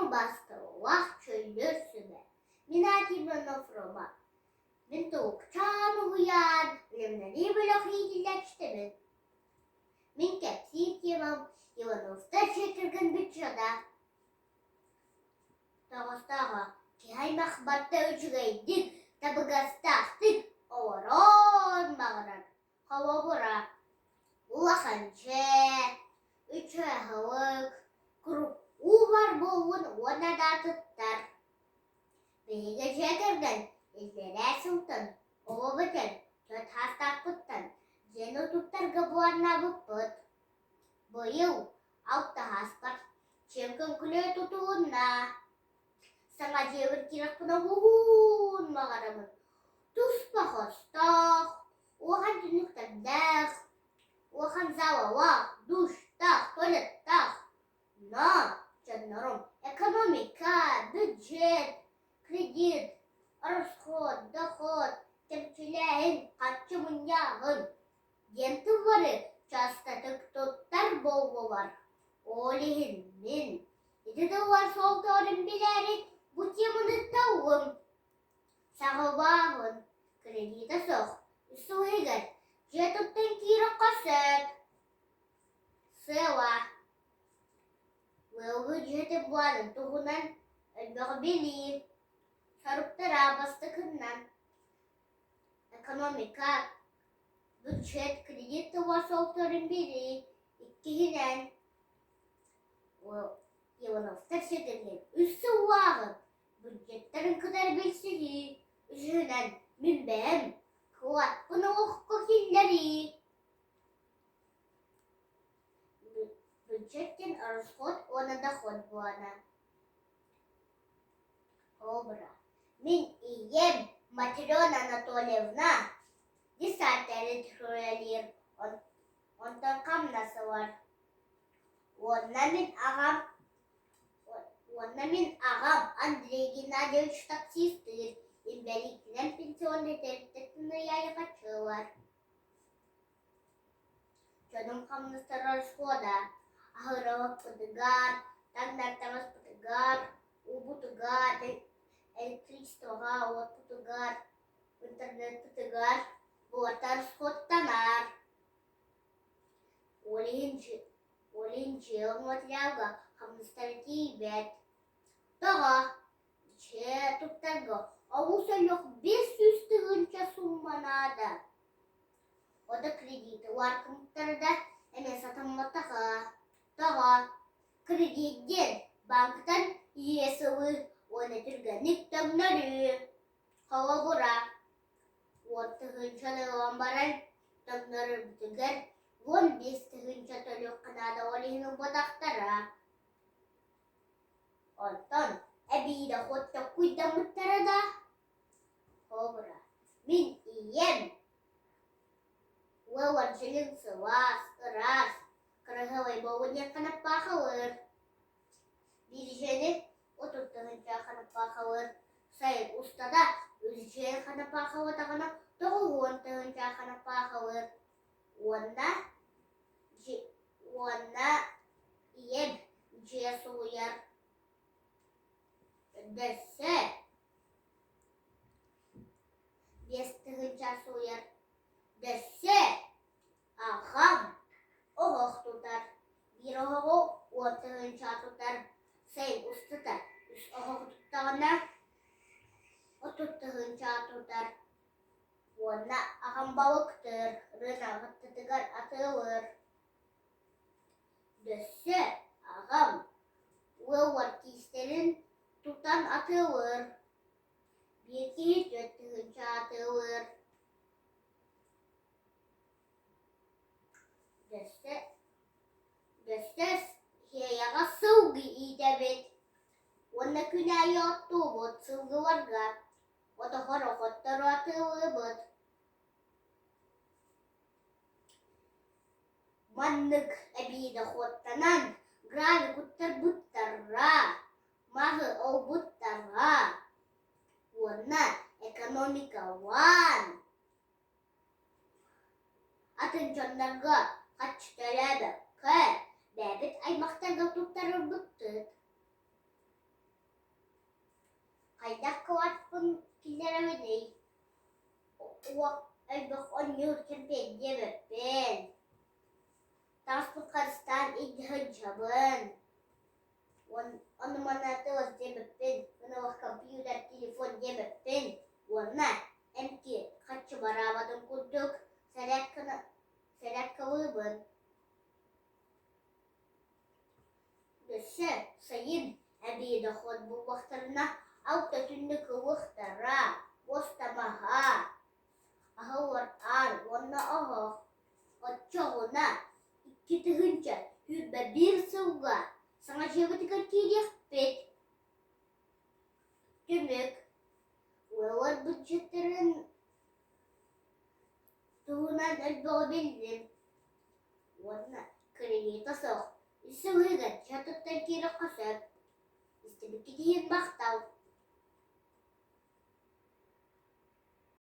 убаастабыллаах чөллөр сүбэ. Мин аатым Иванов Рома. Мин Тобукчаан уһуйаан үлэмнэнии бөлөх иитиллээччитэбин. Мин кэпсиир темам Ивановтар дьиэ кэргэн бюджета. Тоҕостооҕо киһи аймах барыта үчүгэйдик, табыгастаахтык олорон баҕарар. Холобура, улахан дьиэ, үчүгэй аһылык, куруук уу баар буолуон уонна да атыттар. Биһиги дьиэ кэргэн иллэрээ сылтан оҕобутун төрт саастаахпыттан дьиэни туттарга былааннаабыппыт. Быйыл алта сааспар дьиэм көҥкүлүө тутулунна. Саҥа дьиэбэр киирэхпинэ уһуун баҕарабын. Туспа хостоох, улахан түннүктэрдээх, улахан залалаах, душтаах, туалеттаах. Но дьоннорум экономика, бюджет, кредит, расход, доход, кэмчилээһин, харчы мунньааһын диэн тыллары частатык туттар буоллулар. Ол иһин мин ити тыллар суолталарын билээри бу теманы таллым. Саҕалааһын кредитэ суох үс сыл иһигэр дьиэ туттан киириэххэ сөп. Сыала Ыалбыт дьиэтэ буоларын туһунан элбэҕи билии, соруктара бастакыннан экономика, бюджет, кредит тылыгар суолталарын билии, иккиһинэн Ивановтар ситимин үс сыллааҕы бюджеттарын кытары билсиһии, үсүһүнэн мин бэйэм кылааппын олоххо киллэрии. Бюджет диэн расход уонна доход буолар. Холобура, мин ийэм Матрена Анатольевна десантнары үлэлиир, онтон хамнас ылар. Уонна мин аҕам уонна мин аҕам Андрей Геннадьевич таксистыыр, инбэлиитинэн пенсионнай тэрилтэттэн ыйаайахаччы ылар. Дьонум хамнастара расхода, аһыырабыппытыгар, таҥнар таҥаспытыгар, уубутугар, электричествоҕа, уотпутугар, интернеппытыгар буолар расходтанар. Ол иһин ол иһин дьиэ материалга хамнастара тиийбэт. Тоҕо? Дьиэ туттарга олус өлөх 500 тыһыынча сумма наада. Ото кредиты уаркымыттара да эмиэ сатамматаҕа. Тоҕо? Кредит диэн банктан иэс ылыы уонна түргэнник төҥнөрүү. Холобура, уон тыһыынчаны ылан баран төҥнөрөрбүтүгэр 15 тыһыынча төлүөххэ наада ол иһин ылбатахтара. Онтон эбии дохуот токкуйдаммыттара да Холобура, мин ийэм ыал Анжелин сылаас, ыраас, кыраһыабай буолуо диэн ханаппаахылыыр. Биирдьэни 30 тыһыынча ханаппаахылыыр. Сайын устата үс ханаппаахылатаҕына 90 тыһыынча ханаппаахылыыр. Уонна уонна ийэм дьиэ сууйар. Дөссө 5 тыһыынча сууйар. Дөссө аҕам оһох тутар. Биир оһоҕу 10 тыһыынча тутар. Сайын устата үс оһоҕу туттаҕына 30 тыһыынча тутар. Уонна аҕам балыктыыр, ырыынагыттытыгар атыылыыр. Дөссө аҕам ыал артиистэрин тутан атыылыыр. Биир киһи 4 тыһыынча атыылыыр. Дөссө дөссө Сиэйэҕэ сылгы иитэбит уонна күн аайы оттуубут сылгыларга отоһор охоттору атыылыыбыт. Маннык эбии дохуоттанан гравий куттарбыттара, маһы ылбыттара уонна экономикалаан атын дьоннорго харчы төлөөбөккө бэйэбит аймахтарга туттарарбыттыт. Оонньуур кэмпиэт диэбэппин, таҥаспын харыстаан илдьэ сылдьабын, ону-маны атыылас диэбэппин, ынах компьютер, телефон диэбэппин уонна эмти харчы бараабатын курдук сэрээккалыыбын. Өссө сайын эбии дохуот буллахтарына алта түннүк ылыахтара, муоста маһа, аһыллар аан уонна оһох. Оччоҕуна 2021 сылга саҥа дьиэбитигэр киириэхпит. Түмүк ыаллар бюджеттарын туһунан элбэҕи биллим уонна кредита суох үс сыл иһигэр дьиэ туттан киириэххэ сөп. Истибиккит иһин махтал.